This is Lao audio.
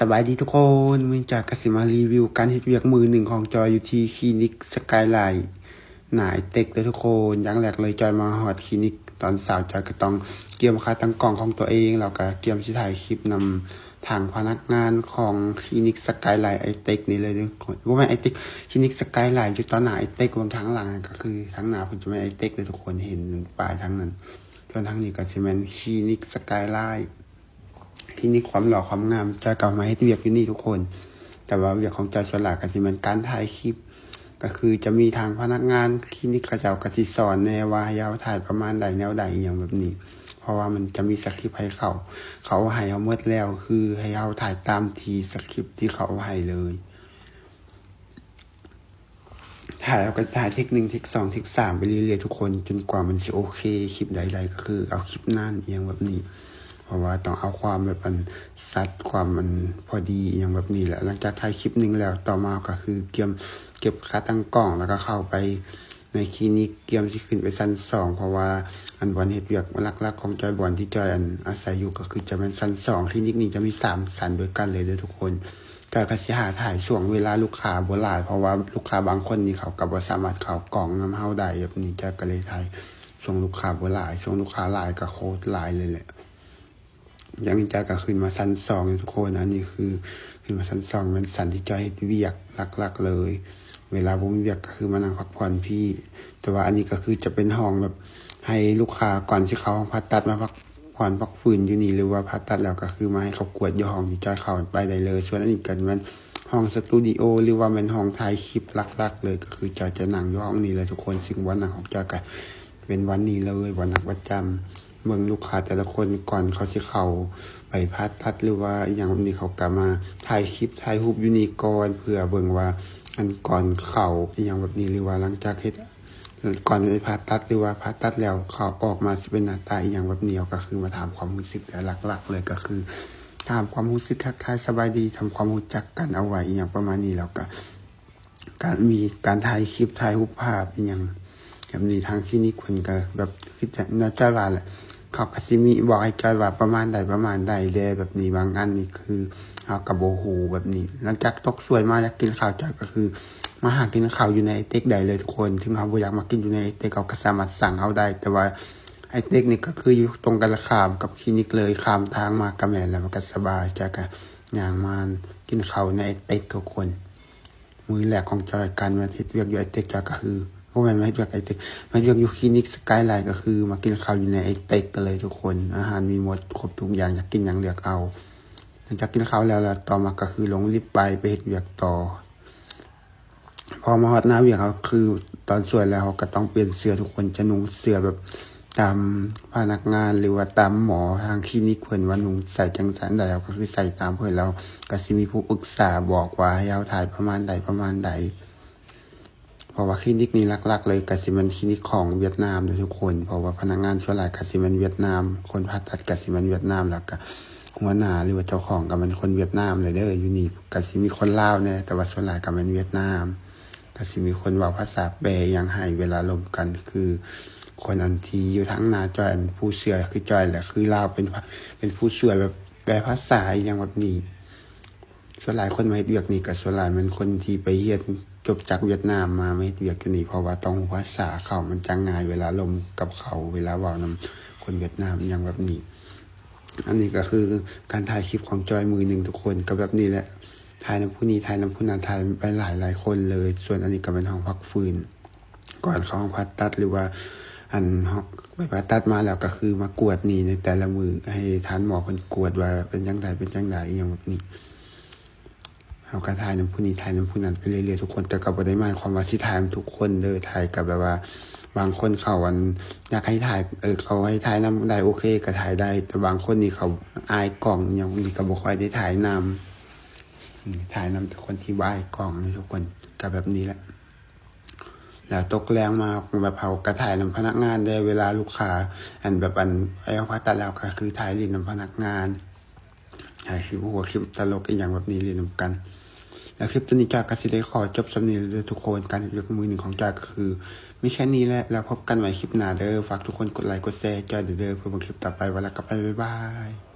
ສະບາຍດີທຸກຄົນ, ມື້ນີ້ຈອຍກໍຊິມາຣີວິວການເຮັດວຽກມື້ໜຶ່ງຂອງຈອຍຢູ່ທີ່ຄລີນິກສະກາຍໄລນະ ອ້າຍເຕັກເດີທຸກຄົນ. ຢ່າງແລກເລີຍ ຈອຍມາຮອດຄລີນິກຕອນເຊົ້າ, ຈອຍກໍຕ້ອງກຽມຂາຕັ້ງກ້ອງຂອງຕົວເອງ ແລ້ວກໍກຽມຊິຖ່າຍຄລິບນຳທາງພະນັກງານຂອງຄລີນິກສະກາຍໄລ ອ້າຍເຕັກນີ້ເລີຍເດີທຸກຄົນ. ບໍ່ແມ່ນອ້າຍເຕັກ, ຄລີນິກສະກາຍໄລຢູ່ຕໍ່ໜ້າອ້າຍເຕັກ, ເບິ່ງທາງຫຼັງກໍຄືທາງໜ້າເພິ່ນຈະແມ່ນອ້າຍເຕັກເດີທຸກຄົນ, ເຫັນປ້າຍທາງນັ້ນ. ສ່ວນທາງນີ້ກໍຊິແມ່ນຄລີນິກສະກາຍໄລ ຄລີນິກຄວາມຫຼໍ່ຄວາມງາມ ຈອຍກໍມາເຮັດວຽກຢູ່ນີ້ທຸກຄົນ. ແຕ່ວ່າວຽກຂອງຈອຍສ່ວນຫຼາຍກໍຊິແມ່ນການຖ່າຍຄລິບ, ກໍຄືຈະມີທາງພະນັກງານຄລີນິກເຂົາເຈົ້າກໍຊິສອນແດ່ວ່າໃຫ້ເຮົາຖ່າຍປະມານໃດ ແນວໃດ ອີ່ຫຍັງແບບນີ້, ເພາະວ່າມັນຈະມີສະຄຣິບໃຫ້ເຂົາ, ເຂົາເອົາໃຫ້ເຮົາໝົດແລ້ວ, ຄືໃຫ້ເຮົາຖ່າຍຕາມທີ່ສະຄຣິບທີ່ເຂົາເອົາໃຫ້ເລີຍ. ຖ່າຍ ເຮົາກໍຖ່າຍເທັກໜຶ່ງ ເທັກສອງ ເທັກສາມ ໄປເລື້ອຍໆທຸກຄົນ ຈົນກວ່າມັນຊິໂອເຄ. ຄລິບໃດໄດ້ກໍຄືເອົາຄລິບນັ້ນ ອີ່ຫຍັງແບບນີ້, ເພາະວ່າຕ້ອງເອົາຄວາມແບບອັນຊັດ ຄວາມອັນພໍດີ ອີ່ຫຍັງແບບນີ້ແຫຼະ. ຫຼັງຈາກຖ່າຍຄລິບໜຶ່ງແລ້ວ, ຕໍ່ມາກໍຄືກຽມເກັບຂາຕັ້ງກ້ອງ ແລ້ວກໍເຂົ້າໄປໃນຄລີນິກ, ກຽມຊິຂຶ້ນໄປຊັ້ນສອງ ເພາະວ່າອັນບ່ອນເຮັດວຽກຫຼັກໆຂອງຈອຍ, ບ່ອນທີ່ຈອຍອັນອາໄສຢູ່ ກໍຄືຈະແມ່ນຊັ້ນສອງ. ຄລີນິກນີ້ຈະມີສາມຊັ້ນດ້ວຍກັນເລີຍເດີທຸກຄົນ. ກໍ ກໍຊິຫາຖ່າຍຊ່ວງເວລາລູກຄ້າບໍ່ຫຼາຍ, ເພາະວ່າລູກຄ້າບາງຄົນນີ້ເຂົາກໍບໍ່ສາມາດເຂົ້າກ້ອງນຳເຮົາໄດ້ແບບນີ້, ຈອຍກໍເລີຍຖ່າຍຊ່ວງລູກຄ້າບໍ່ຫຼາຍ. ຊ່ວງລູກຄ້າຫຼາຍກໍໂຄດຫຼາຍເລີຍແຫຼະ. ຢ່າງນີ້ຈອຍກໍຂຶ້ນມາຊັ້ນສອງຢູ່ທຸກຄົນ, ອັນນີ້ຄືຂຶ້ນມາຊັ້ນສອງ ແມ່ນຊັ້ນທີ່ຈອຍເຮັດວຽກຫຼັກໆເລີຍ. ເວລາບໍ່ມີວຽກກໍຄືມານັ່ງພັກຜ່ອນພີ້, ແຕ່ວ່າອັນນີ້ກໍຄືຈະເປັນຫ້ອງແບບໃຫ້ລູກຄ້າ ກ່ອນຊິເຂົ້າຫ້ອງຜ່າຕັດມາພັກ ຜ່ອນພັກຟື້ນຢູ່ນີ້ ຫຼືວ່າຜ່າຕັດແລ້ວກໍຄືມາໃຫ້ເຂົາກວດຢູ່ຫ້ອງທີ່ຈອຍເຂົ້າໄປໄດ້ເລີຍ. ສ່ວນອັນນີ້ກໍແມ່ນຫ້ອງສະຕູດິໂອ ຫຼືວ່າແມ່ນຫ້ອງຖ່າຍຄລິບຫຼັກໆເລີຍ, ກໍຄືຈອຍຈະນັ່ງຢູ່ຫ້ອງນີ້ແຫຼະທຸກຄົນ. ຊຶ່ງບ່ອນນັ່ງຂອງຈອຍກໍເປັນບ່ອນນີ້ເລີຍ, ບ່ອນນັ່ງປະຈຳ. ເບິ່ງລູກຄ້າແຕ່ລະຄົນ ກ່ອນເຂົາຊິເຂົ້າໄປຜ່າຕັດ ຫຼືວ່າອີ່ຫຍັງແບບນີ້, ເຂົາກໍມາຖ່າຍຄລິບ ຖ່າຍຮູບຢູ່ນີ້ກ່ອນ ເພື່ອເບິ່ງວ່າອັນກ່ອນເຂົ້າ ອີ່ຫຍັງແບບນີ້ ຫຼືວ່າຫຼັງຈາກເຮັດ ກ່ອນໄປຜ່າຕັດ ຫຼືວ່າຜ່າຕັດແລ້ວເຂົາອອກມາຊິເປັນໜ້າຕາອີ່ຫຍັງແບບນີ້. ເຮົາກໍຄືມາຖາມຄວາມຮູ້ສຶກ ແຕ່ຫຼັກໆເລີຍກໍຄືຖາມຄວາມຮູ້ສຶກ, ທັກທາຍສະບາຍດີ, ທຳຄວາມຮູ້ຈັກກັນເອົາໄວ້ ອີ່ຫຍັງປະມານນີ້. ແລ້ວກໍການມີການຖ່າຍຄລິບ ຖ່າຍຮູບພາບອີ່ຫຍັງແບບນີ້. ທາງຄລີນິກເພິ່ນກໍແບບ ຄືຈະ ແນວຈອຍວ່າແຫຼະ, ເຂົາກໍຊິມີບອກໃຫ້ຈອຍວ່າປະມານໃດປະມານໃດແດ່ແບບນີ້. ບາງອັນນີ້ຄືເຮົາກໍບໍ່ຮູ້ແບບນີ້. ຫຼັງຈາກຕົກສວຍມາຢາກກິນເຂົ້າ, ຈອຍກໍຄື ມາຫາກິນເຂົ້າຢູ່ໃນໄອເຕັກໄດ້ເລີຍທຸກຄົນ. ເຖິງເຮົາບໍ່ຢາກມາກິນຢູ່ໃນໄອເຕັກ, ເຮົາກໍສາມາດສັ່ງເອົາໄດ້, ແຕ່ວ່າໄອເຕັກນີ້ກໍຄືຢູ່ຕົງກັນຂ້າມກັບຄລີນິກເລີຍ, ຂ້າມທາງມາກໍແມ່ນແລ້ວ, ມັນກໍສະບາຍ. ຈອຍກໍຍ່າງມາກິນເຂົ້າໃນໄອເຕັກທຸກຄົນ. ມື້ແລກຂອງຈອຍການມາເຮັດວຽກຢູ່ໄອເຕັກ, ຈອຍກໍຄື ບໍ່ແມ່ນມາເຮັດວຽກໄອເຕັກ, ມາເຮັດວຽກຢູ່ຄລີນິກສະກາຍໄລ, ກໍຄືມາກິນເຂົ້າຢູ່ໃນໄອເຕັກກັນເລີຍທຸກຄົນ. ອາຫານມີໝົດ ຄົບທຸກຢ່າງ, ຢາກກິນຫຍັງເລືອກເອົາ. ຫຼັງຈາກກິນເຂົ້າແລ້ວ, ແລ້ວຕໍ່ມາກໍຄືລົງລິບໄປ, ໄປເຮັດວຽກຕໍ່. ພໍມາຮອດໜ້າວຽກ, ເຮົາຄືຕອນສວຍແລ້ວ ເຮົາກໍຕ້ອງປ່ຽນເສື້ອ, ທຸກຄົນຈະນຸ່ງເສື້ອແບບຕາມພະນັກງານ ຫຼືວ່າຕາມໝໍທາງຄລີນິກເພິ່ນວ່ານຸ່ງໃສ່ຈັ່ງຊັ້ນໃດ, ເຮົາກໍຄືໃສ່ຕາມເພິ່ນ. ແລ້ວກໍຊິມີຜູ້ປຶກສາບອກວ່າໃຫ້ເຮົາຖ່າຍປະມານໃດປະມານໃດ. ເພາະວ່າຄລີນິກນີ້ຫຼັກໆເລີຍກໍຊິແມ່ນຄລີນິກຂອງຫວຽດນາມເດີທຸກຄົນ, ເພາະວ່າພະນັກງານສ່ວນຫຼາຍກໍຊິແມ່ນຫວຽດນາມ, ຄົນຜ່າຕັດກໍຊິແມ່ນຫວຽດນາມ, ແລ້ວກໍຫົວໜ້າ ຫຼືວ່າເຈົ້າຂອງກໍແມ່ນຄົນຫວຽດນາມເລີຍເດີ. ຢູ່ນີ້ກໍຊິມີຄົນລາວແດ່, ແຕ່ວ່າສ່ວນຫຼາຍກໍແມ່ນຫວຽດນາມ. ກໍຊິມີຄົນເວົ້າພາສາແປອີ່ຫຍັງໃຫ້ເວລາລົມກັນ, ຄືຄົນອັນທີ່ຢູ່ທາງໜ້າຈອຍ, ອັນຜູ້ຊ່ວຍຄືຈອຍແຫຼະ, ຄືລາວເປັນ ເປັນຜູ້ຊ່ວຍແບບແປພາສາອີ່ຫຍັງແບບນີ້. ສ່ວນຫຼາຍຄົນມາເຮັດວຽກນີ້ກໍສ່ວນຫຼາຍແມ່ນຄົນທີ່ໄປຮຽນຈົບຈາກຫວຽດນາມມາ, ມາເຮັດວຽກຢູ່ນີ້, ເພາະວ່າຕ້ອງຮູ້ພາສາເຂົາ, ມັນຈະງ່າຍເວລາລົມກັບເຂົາ, ເວລາເວົ້ານຳຄົນຫວຽດນາມອີ່ຫຍັງແບບນີ້. ອັນນີ້ກໍຄືການຖ່າຍຄລິບຂອງຈອຍມື້ໜຶ່ງທຸກຄົນ, ກໍແບບນີ້ແຫຼະ, ຖ່າຍນຳຜູ້ນີ້ ຖ່າຍນຳຜູ້ນັ້ນ, ຖ່າຍໄປຫຼາຍໆຄົນເລີຍ. ສ່ວນອັນນີ້ກໍແມ່ນຫ້ອງພັກຟື້ນ ກ່ອນເຂົ້າຫ້ອງຜ່າຕັດ ຫຼືວ່າອັນ ໄປຜ່າຕັດມາແລ້ວກໍຄືມາກວດນີ້ໃນແຕ່ລະມື້, ໃຫ້ທ່ານໝໍເພິ່ນກວດວ່າເປັນຈັ່ງໃດ ເປັນຈັ່ງໃດ ອີ່ຫຍັງແບບນີ້. ເຮົາກໍຖ່າຍນຳຜູ້ນີ້ ຖ່າຍນຳຜູ້ນັ້ນໄປເລື້ອຍໆທຸກຄົນ, ແຕ່ກໍບໍ່ໄດ້ໝາຍຄວາມວ່າຊິຖ່າຍນຳທຸກຄົນເດີ. ຖ່າຍກໍແບບວ່າບາງຄົນເຂົາອັນ ຢາກໃຫ້ຖ່າຍ, ເອີ, ເຂົາໃຫ້ຖ່າຍນຳໄດ້ ໂອເຄ ກໍຖ່າຍໄດ້, ແຕ່ບາງຄົນນີ້ເຂົາອາຍກ້ອງ ຫຍັງນີ້ ກໍບໍ່ຄ່ອຍໄດ້ຖ່າຍນຳ, ອືມ ຖ່າຍນຳແຕ່ຄົນທີ່ບໍ່ອາຍກ້ອງນີ້ທຸກຄົນ, ກໍແບບນີ້ແຫຼະ. ແລ້ວຕົກແລງມາແບບເຮົາກະຖ່າຍນຳພະນັກງານເດ້, ເວລາລູກຄ້າ ອັນແບບ ອັນໄປຫ້ອງຜ່າຕັດແລ້ວ ກະຄືຖ່າຍຫຼິ້ນນຳພະນັກງານ, ຖ່າຍຄລິບຫົວ ຄລິບຕະຫຼົກອີ່ຫຍັງແບບນີ້ ຫຼິ້ນນຳກັນ. ແລ້ວຄລິບໂຕນີ້ຈອຍກະຊິໄດ້ຂໍຈົບສ່ຳນີ້ເດີທຸກຄົນ, ການເຮັດວຽກມື້ໜຶ່ງຂອງຈອຍກະຄືມີແຄ່ນີ້ແຫຼະ, ແລ້ວພົບກັນໃໝ່ຄລິບໜ້າເດີ. ຝາກທຸກຄົນກົດໄລກົດແຊໃຫ້ຈອຍເດີ ເພື່ອເບິ່ງຄລິບຕໍ່ໄປ. ວ່າແລ້ວກະໄປ ບາຍບາຍ.